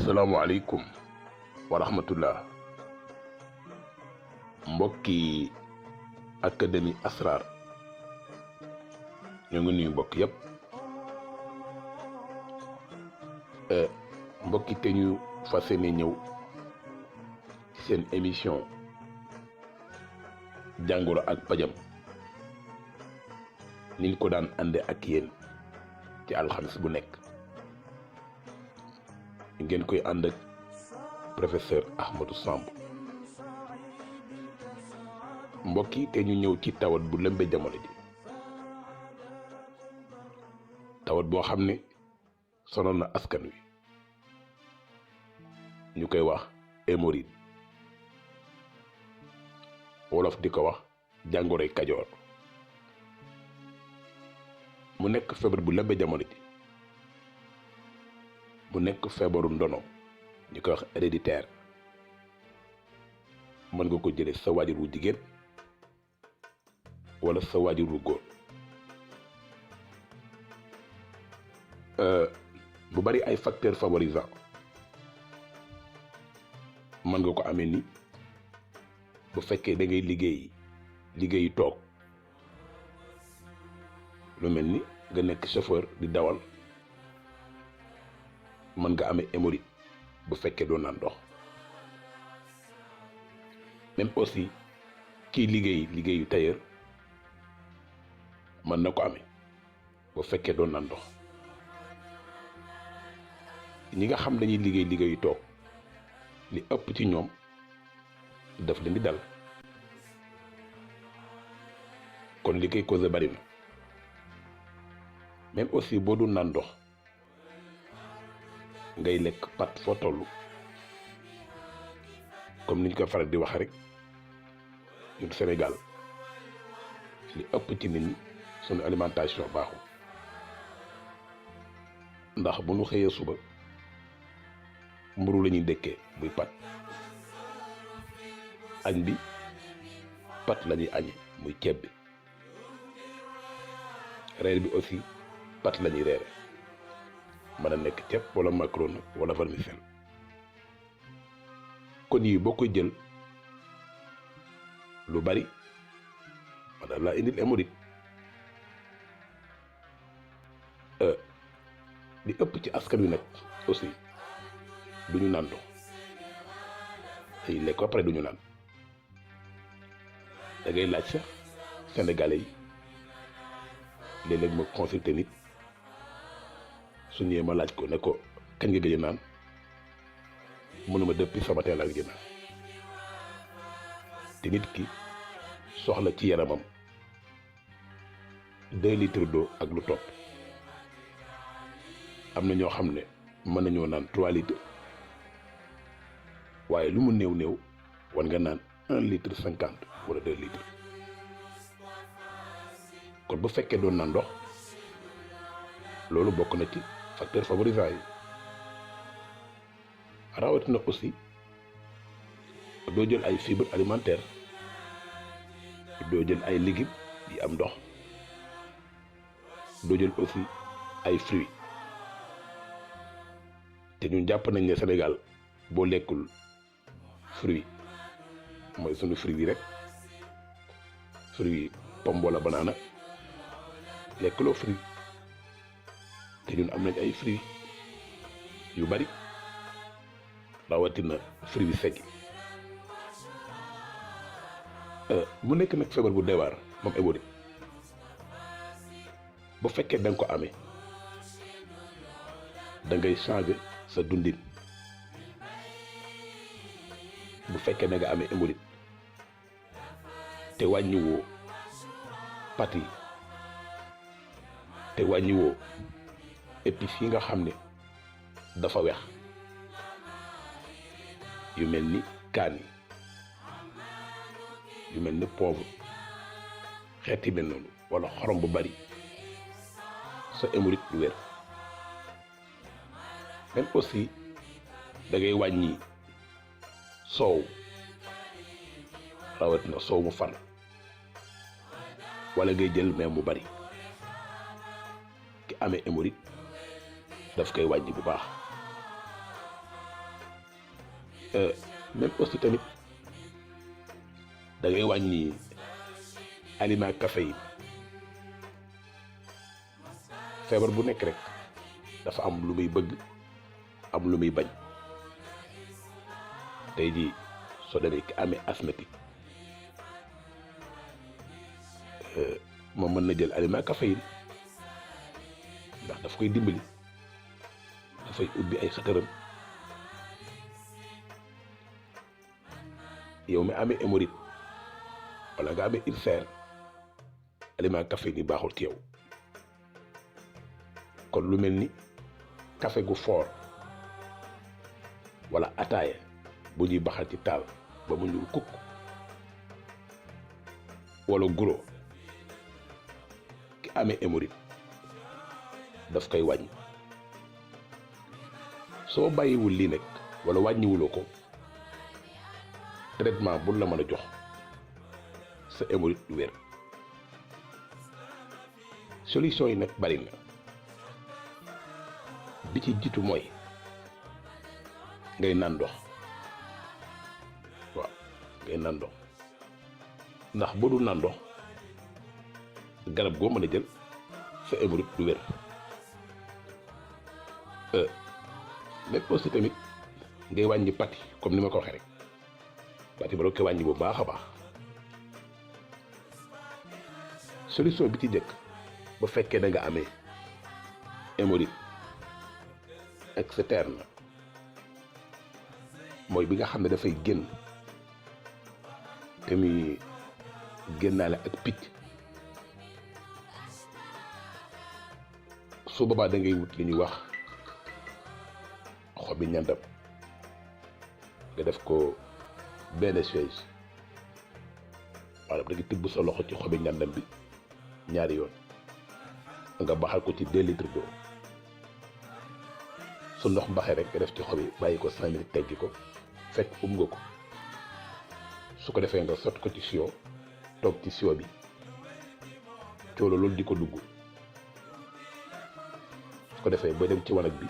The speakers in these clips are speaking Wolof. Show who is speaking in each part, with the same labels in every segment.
Speaker 1: Assalamualaikum wa rahmatullah mbokki académie asrar ñu ngi nuyu mbokk yépp mbokki te ñu fassene ñew ci seen émission jangoro ak pajam niñ ko daan andé ak yeen ci alxamis bu nekk ngeen koy and ak professeur Ahmadou Samb mbokki te ñu ñew ci tawat bu lëmbe jamono ji tawat bo xamne sonal na askan wi ñu koy wax hémorroïde wolof di ko wax jàngoroy kajoor mu nekk feebar bu lëmbe jamono ji mu nekk feebaru ndono ñu koy wax héréditaire mën nga ko jëlee sa waajur wu jigéen wala sa waajur wu góor bu bari ay facteurs favorisants mën nga ko amee ni bu fekkee da ngay liggéeyi toog lu mel ni nga nekk chauffeur di dawal mën nga amee hémorroïde bu fekkee doo naan ndox même aussi kii liggéeyu tailleur mën na ko amee bu fekkee doo naan ndox ñi nga xam dañuy liggéeyu toog li ëpp ci ñoom daf leen di dal kon li koy causé bari na même aussi boo dul naan ndox ngay lekk pat foo toll comme niñ ko faral di wax rek ñun Sénégal li ëpp ci nit ñi sunu alimentation baaxul ndax bu ñu xëyee suba mburu la ñuy dëkkee muy pat añ bi pat la ñuy añe muy ceeb bi reer bi aussi pat la ñuy reere mën a nekk ceeb wala macaroni wala vermicelle kon yi boo koy jël lu bari mën na laa indil hémorroïde li ëpp ci askan wi nag aussi duñu naan ndox ay lekk ba pare duñu naan da ngay laaj sax sénégalais yi léeg-léeg ma consulté nit su ñëwee ma laaj ko ne ko kañ nga gëj a naan mënuma depuis sama teel ak gëj naan te nit ki soxla ci yaramam 2 litres d'eau ak lu topp am na ñoo xam ne mën nañoo naan 3 litres waaye lu mu néew war nga naan 1 litre 50 wala 2 litres kon bu fekkee doon naan ndox loolu bokk na ci facteur favorisant yi rawatina aussi doo jël ay fibres alimentaires doo jël ay légumes yi am ndox doo jël aussi ay fruits te ñun jàpp nañ ne Sénégal boo lekkul fruit mooy sunu fruit yi rek fruit pomme wala banana lekkuloo fruit te ñun am nañ ay fruits yu bari rawatina fruit yi sec mu nekk nag feebar bu doy waar moom hémorroïde bu fekkee da nga ko amee da ngay changer sa dundin bu fekkee da nga amee hémorroïde te wàññiwoo pat yi te wàññiwoo épices yi nga xam ne dafa weex yu mel ni kaan yu mel ni poivre xeeti mel noonu wala xorom bu bari sa hémorroïde du wér même aussi da ngay wàññi soow rawatina soow mu far wala ngay jël meew mu bari ki amee hémorroïde daf koy wàññi bu baax même aussi tamit da ngay wàññi aliment caféine. feebar bu nekk rek dafa am lu muy bëgg am lu muy bañ. tey jii soo demee ki amee asthmatique moom mën na jël aliment caféine ndax daf koy dimbali, dafay ubbi ay xëtëram. yow mi amee hémorroïde wala nga amee ulcère aliment caféine yi baaxul ci yow. kon lu mel ni café gu fort wala ataaya bu ñuy baxal ci taal ba mu ñuul kukk wala guro ki amee hémorroïde daf koy wàññi. soo bàyyiwul lii nag wala wàññiwuloo ko traitement bu la mën a jox sa hémorroïde du wér. solution yi nag bari na. bi ci jiitu mooy ngay naan ndox. waaw ngay naan ndox ndax boo dul naan ndox garab goo mën a jël sa hémorroïde du wér. mais aussi tamit ngay wàññi pati comme ni ma ko waxee rek pati ba doon koy wàññi bu baax a baax. solution bi ci njëkk ba fekkee da nga amee hémorroïde externe mooy bi nga xam ne dafay génn te muy génnaale ak picc. su boobaa da ngay wut li ñuy wax xobi ñandam nga def ko benn chaise maanaam da nga tibb sa loxo ci xobi ñandam bi ñaari yoon nga baxal ko ci 2 litres d'eau. su ndox mbaxee rek nga def ci xob yi bàyyi ko 5 minutes teggi ko fekk nga ko. su ko defee nga sotti ko ci sio toog ci sio bi coolo loolu di ko dugg. su ko defee ba dem ci wanag bi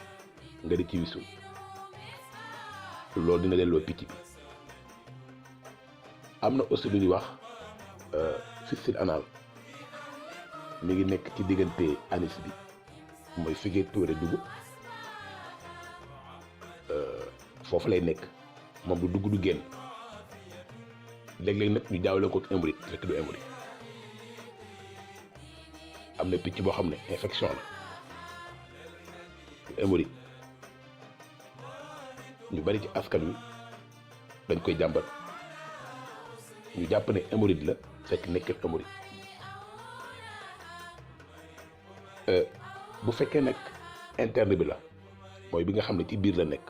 Speaker 1: nga di ci wisu loolu dina delloo picc bi. am na aussi lu ñuy wax fistule anal mi ngi nekk ci diggante anis bi mooy fi ngay tuure dugub foofu lay nekk moom du dugg du génn. léeg-léeg nag ñu jaawale ko ak hémorroïde fekk du hémorroïde. am na picc boo xam ne infection la du hémorroïde. ñu bari ci askan wi dañ koy jàmbat ñu jàpp ne hémorroïde la fekk nekkul hémorroïde. bu fekkee nag interne bi la mooy bi nga xam ne ci biir la nekk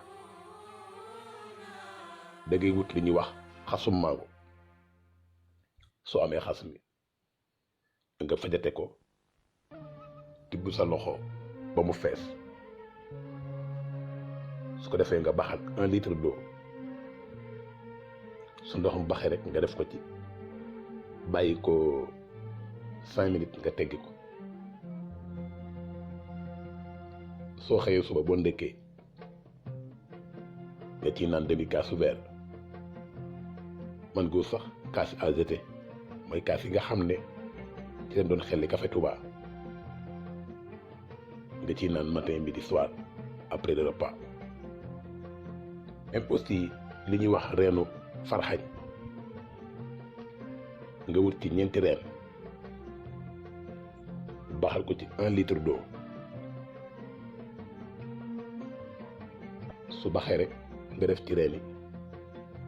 Speaker 1: da ngay wut li ñuy wax xasum mango. soo amee xas mi nga fajate ko tibb sa loxo ba mu fees. su ko defee nga bax ak 1 litre d'eau su ndoxum baxee rek nga def ko ci bàyyi ko 5 minutes nga teggi ko. soo xëyee suba boo ndekkee nga ciy naan demi kaasu verre man goo sax kaas à jeter mooy kaas yi nga xam ne ci leen doon xelli café Touba nga ciy naan matin midi soir après le repas. même aussi li ñuy wax reenu farxañ nga wut ci 4 reen baxal ko ci 1 litre d'eau. su baxee rek nga def ci reen yi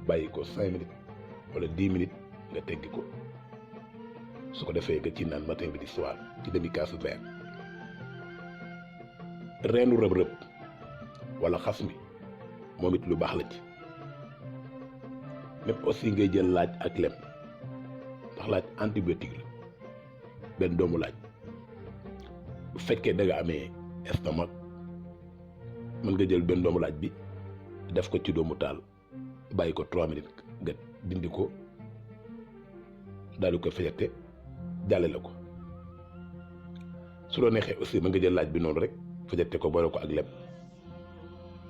Speaker 1: bàyyi ko 5 minutes wala 10 minutes nga teggi ko. su ko defee nga ci naan matin bi di soir ci demi kaasu verre. reenu rëb-rëb wala xas mi moom it lu baax la ci. même aussi ngay jël laaj ak lem ndax laaj antibiotique la benn doomu laaj. bu fekkee da nga amee estomac mën nga jël benn doomu laaj bi def ko ci doomu taal bàyyi ko 3 minutes nga dindi ko daal di koy fajate jàllale ko. su loo neexee aussi mën nga jël laaj bi noonu rek fajate ko boole ko ak lem.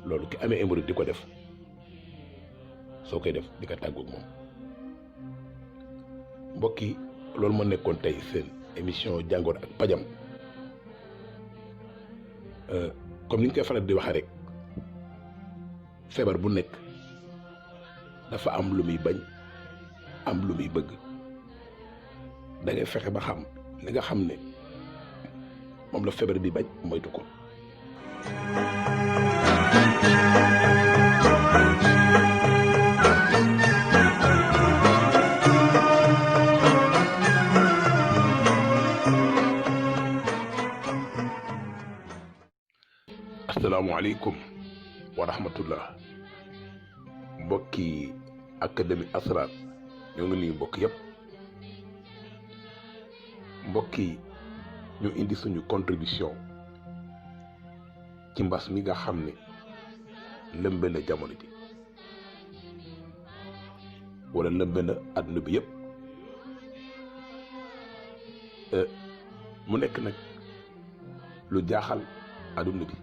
Speaker 1: loolu ki amee hémorroïde di ko def soo koy def di ko tàggoog moom. mbokk yi loolu moo nekkoon tey seen émission jàngoro ak pajam comme ni ñu koy faral di waxee rek feebar bu nekk dafa am lu muy bañ am lu muy bëgg da ngay fexe ba xam li nga xam ne moom la feebar bi bañ moytu ko. asalaamaaleykum wa rahmatullah mbokki académie Asrar ñoo ngi nuyu mbokk yëpp. mbokk yi ñu indi suñu contribution ci mbas mi nga xam ne lëmbe na jamono ji wala lëmbe na àdduna bi yëpp mu nekk nag lu jaaxal àdduna bi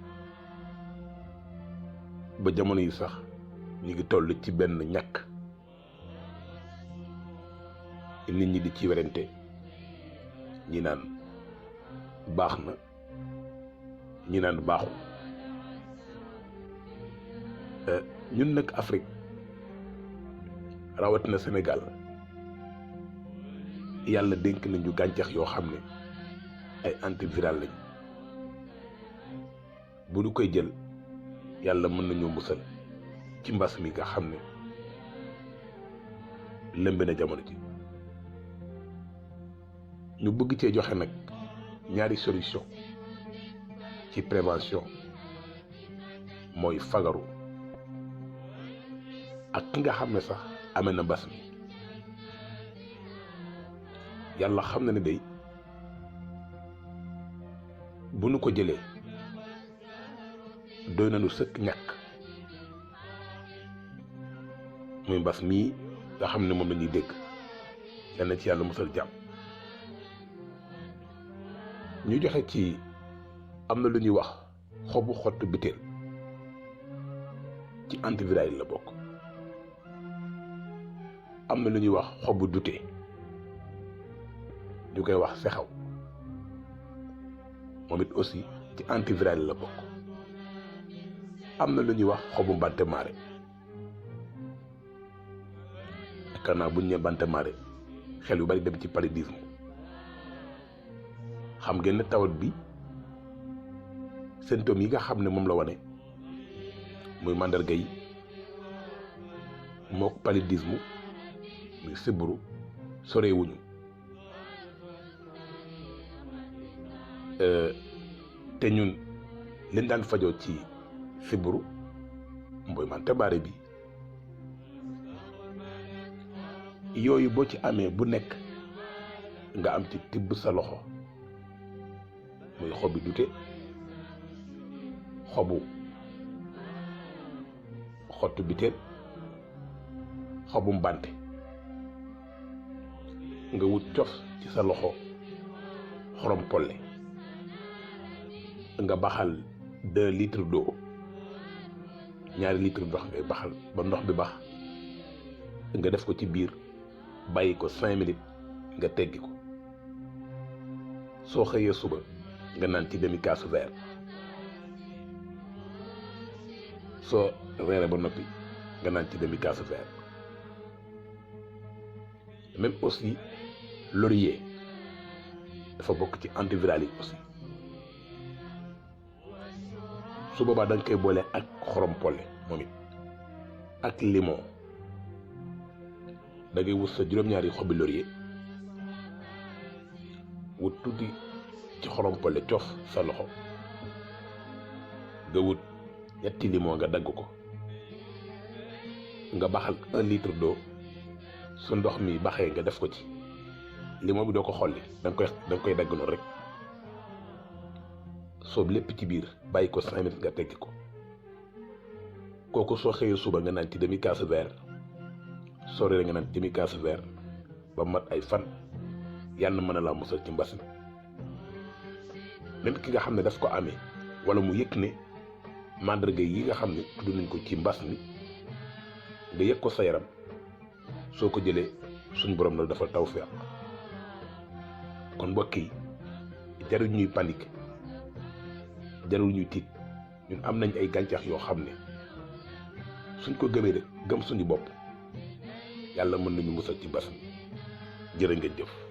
Speaker 1: ba jamono yi sax ñu ngi toll ci benn ñàkk nit ñi di ci werante ñi naan baax na ñi naan baaxul ñun nag Afrique rawatina Sénégal yàlla dénk nañu gàncax yoo xam ne ay antiviral lañ bu ñu koy jël yàlla mën nañoo musal ci mbas mi nga xam ne lëmbe na jamono ji. ñu bëgg cee joxe nag ñaari solution ci prévention mooy fagaru ak ki nga xam ne sax amee na mbas mi yàlla xam na ne day bu nu ko jëlee doy nañu sëkk ñàkk muy mbas mii nga xam ne moom la ñuy dégg yal na ci yàlla musal jàmm. ñu joxe ci am na lu ñuy wax xobu xottu biteel ci antiviral yi la bokk. am na lu ñuy wax xobu dute ñu koy wax sexaw moom it aussi ci antiviral yi la bokk. am na lu ñuy wax xobu mbante maare yaakaar naa bu ñu nee mbante maare xel yu bari dem ci paludisme. xam ngeen ne tawat bi symptômes yi nga xam ne moom la wane muy màndarga yi mook paludisme muy sibbiru sorewuñu te ñun liñ daan fajoo ci sibbiru mooy mante baare bi yooyu boo ci amee bu nekk nga am ci tibb sa loxo muy xobi dute xobu xottu biteel xobu mbante nga wut cof ci sa loxo xorom polle nga baxal 2 litres d'eau 2 litres ndox ngay baxal ba ndox bi bax nga def ko ci biir bàyyi ko 5 minutes nga teggi ko soo xëyee suba nga naan ci demi kaasu verre soo reere ba noppi nga naan ci demi kaasu verre. même aussi laurier dafa bokk ci antiviral yi aussi su boobaa da nga koy boole ak xorom polle moom it ak limon da ngay wut sa juróom-ñaari xobi laurier wut tuuti ci xorom polle cof sa loxo nga wut 3 limon nga dagg ko nga baxal 1 litre d'eau su ndox mi baxee nga def ko ci limon bi doo ko xolli da nga koy dagg noonu rek soob lépp ci biir bàyyi ko 5 minutes nga teggi ko kooku soo xëyee suba nga naan ci demi kaas verre soo reere nga naan demi kaas verre ba mat ay fan yàlla mën na laa musal ci mbas mi. même ki nga xam ne daf ko amee wala mu yëg ne mandarga yi nga xam ne tudd nañ ko ci mbas mi nga yëg ko sa yaram soo ko jëlee suñ borom la dafa tawfeex. kon mbokk yi jarul ñuy panique jarul ñuy tiit ñun am nañ ay gàncax yoo xam ne suñ ko gëmee rek gëm suñu bopp yàlla mën nañu musal ci mbas mi jërë ngeen jëf.